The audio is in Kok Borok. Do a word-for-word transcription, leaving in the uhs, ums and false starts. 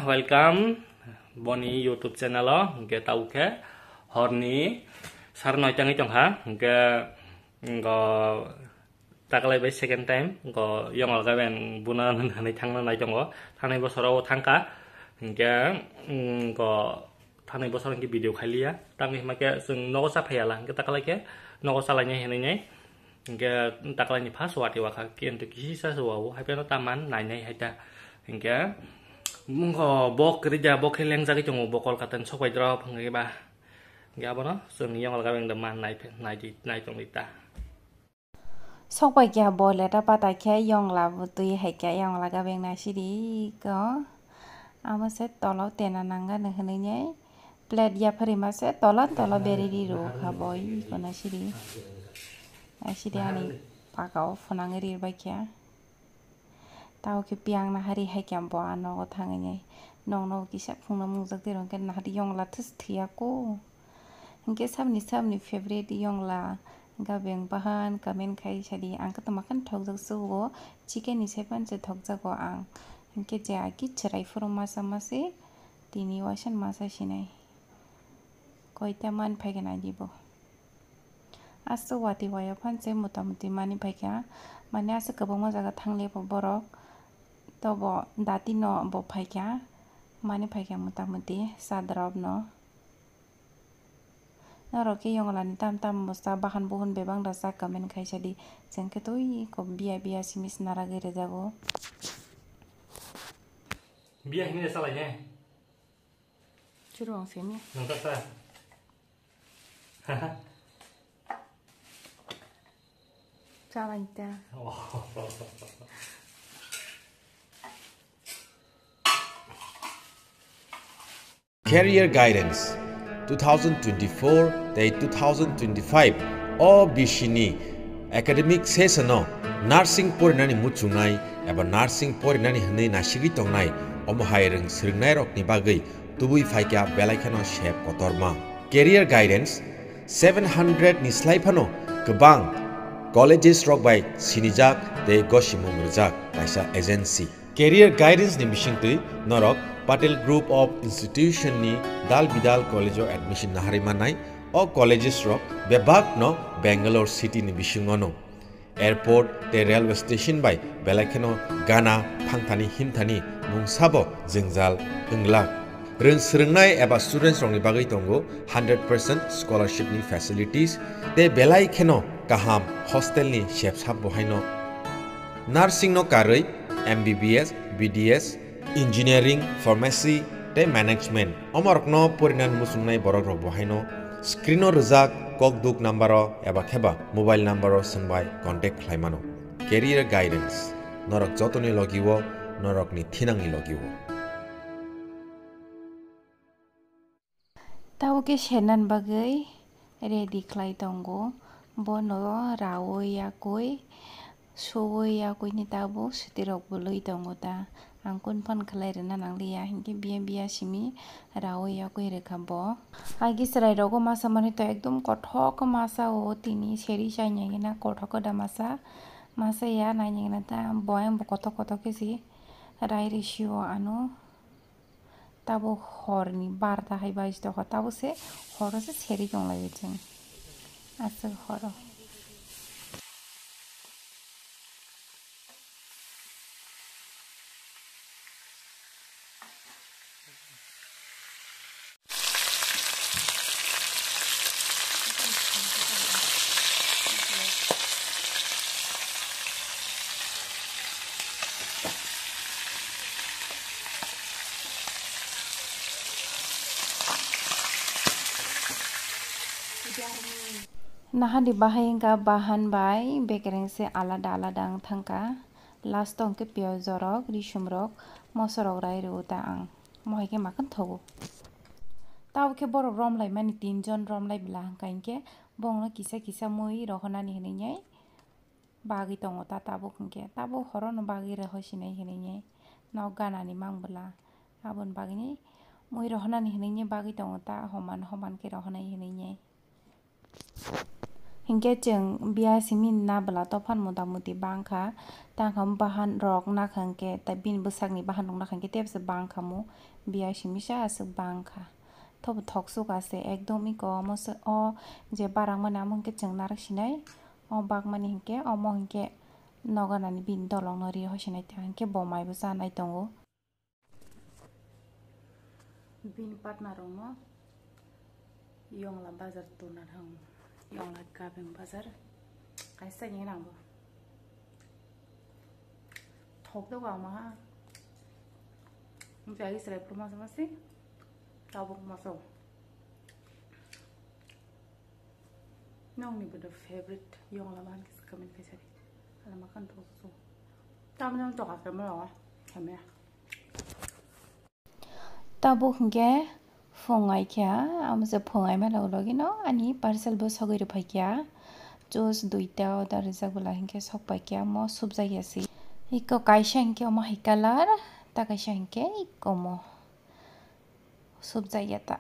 Welcome boni YouTube channel o, hwnkhe tabuk khe horni sar noita wngwi tongkha, hwnkhe ngo taklai bai second time ngo yong laga beng buna hwnwi thangna nai tongo, thangnai bosoro o thangkha, hwnkhe ngo thangnai bosoro hwnkhe video khailiya, tangwi hima khe chwng nogo cha phaiya la, hwnkhe taklai khe nogo chalainai hinwi nai. Hingke taklaini first wati wakha kintu kisisa se wao, haiphano taman nainai haita. Hingke mungko bo kwrwi da, bo khe lengjagwi tongo, bo Kolkata ni sokbai drop hingke ba. Hingke abono chwng yong laga beng da man nai phe, nai di, nai tongdi ta. Sokbai kya bo leta pata khe yong la bwtwi hai kya yong laga beng nai sidi ko. Amo se tolo tena nangani hinwi nai. Plate yaphari mase tola tola bereri ro kha bo iko na sidi. Na sidi ani paka o phunang ri bai kya. Tao khe piang na hari hai kya bo a nogo thangwi nai. Nong nogo kisa phungna mungjak twi rong khe na hari yong la thus thiya ko. Hingke sabni sabni favorite yong la ga beng bahan comment khai sadi ang khe tama khan thokjak sugo chicken ni sepan se thokjago ang. Hingke je aki chwrai phuru masa masi. Tini waisa masa sinai. Koita man phaikha nai di bo. Aswk wati waya phan se mota moti mani phaikha. Mane aswk kwbangma jaga thangli bo borok. To bo dati no bo phaikha. Mani phaikha mota moti sadrop no. Norok khe yongla ni tam tam bwsa bahan buhun bebak da sa comment khai sadi. Chwng khe twi ko biya biya simi sna ragwi rwjago. Biya hini salai ne. Churwang simi. Nang ta sa. Chalai ta. Oh. Career Guidance two thousand twenty-four tei two thousand twenty-five o bisini academic session o nursing porinani muchungnai eba nursing porinani hwnwi nasigwi tongnai omo hai rwng swrwngnairokni bagwi tubui phaikha belai kheno sep kotorma. Career Guidance seven hundred ni slai phano kwbang colleges rok bai sinijak tei gosimung rwjak kaisa agency. Career Guidance ni bisingtwi norok Patel Group of Institution ni dal bidal college o admission naharwi mannai. O colleges rok bebak no Bangalore city ni bisingo no. Airport tei railway station bai belai kheno gana thangthani himthani mung sabo jwngjal wnglak. Rwng swrwngnai eba students rokni bagwi tongo hundred percent scholarship ni facilities tei belai kheno kaham hostel ni sepsap bo haino. Nursing no karwi M B B S, B D S, engineering, pharmacy tei management omorokno porinani muchungnai borok rok bo haino screen o rwjak kokduk number o eba kheba mobile number o swngbai contact khlai mano. Career Guidance, norok jotoni logi o, norokni thinangni logi o. Tabuk khe sernan bagwi ready khlai tongo. Bono raui yakui, suui yakui ni tabuk sutirok bwlwi tongo ta. Ang kun phan khlai rwna nangliya, hinkhe biya biya simi raui yakui rwkha bo. Agi chwrai rogo masa manwi to ekdom kothok khe masa o, tini seri chai nai gana kothok khe da masa. Masa ya nai nai gana ta, boyang bo kothok kothok khe si rai risi o ano. Tabuk horni barta hai baji tokha, tabuk se horo se seri tonglaio chwng. Aswk horo. Nahani bahai wngkha bahan bai bekereng se alada alada wng thangkha. Last o hwnkhe piyaj rok, risum rok, moso rok rai rw ta ang. Mohai khe makhon thogo. Tabuk khe borok rom lai mani, tin jon rom lai bwla hwnkha hinkhe bongno kisa kisa mui rohornani hinwi nai. Bagwi tongo ta tabuk hinkhe, tabuk horono bagwi rohor sinai hinwi nai. Nok ganani mang bwla. Aboni bagwi ni mui rohornani hinwi nai bagwi tongo ta, homan homan khe rohornai hinwi nai. Hinkhe chwng biya simi na bwla tophan mota moti bangkha, tangkha bahan rok nakha hinkhe, tei bini bwsakni bahan rok nakha hinkhe tebse bangkha mu, biya simi sa aswk bangkha. Thobo thok suk ase ekdom iko omo se o je barang mani amo hinkhe chwng narak sinai, o bak mani hinkhe omo hinkhe nogo nani bini dolong no ri hoi sinai ta hinkhe bo mai bo chanai tongo. Bini partner rokno Yongla bazar tuna thang, Yongla gabeng bazar kaisa ni nang bo. Thok do wa ma ha. Jai Israel pro masa masi. Tabuk maso. Nongni bodo favorite Yongla bahan kisa comment kaisa di. Ala makan thok su. Tamni ang toka kemla wa. Kemla. Tabuk hinkhe phung ai kha, amo se phung ai mano logi no ani parcel bo sogwi rw phai kha. Juice duita order rijak bwla hinkhe sok pai kha, omo subjak ya si. Iko kaisa hinkhe omo hai colour, ta kaisa hinkhe iko omo subjak ya ta.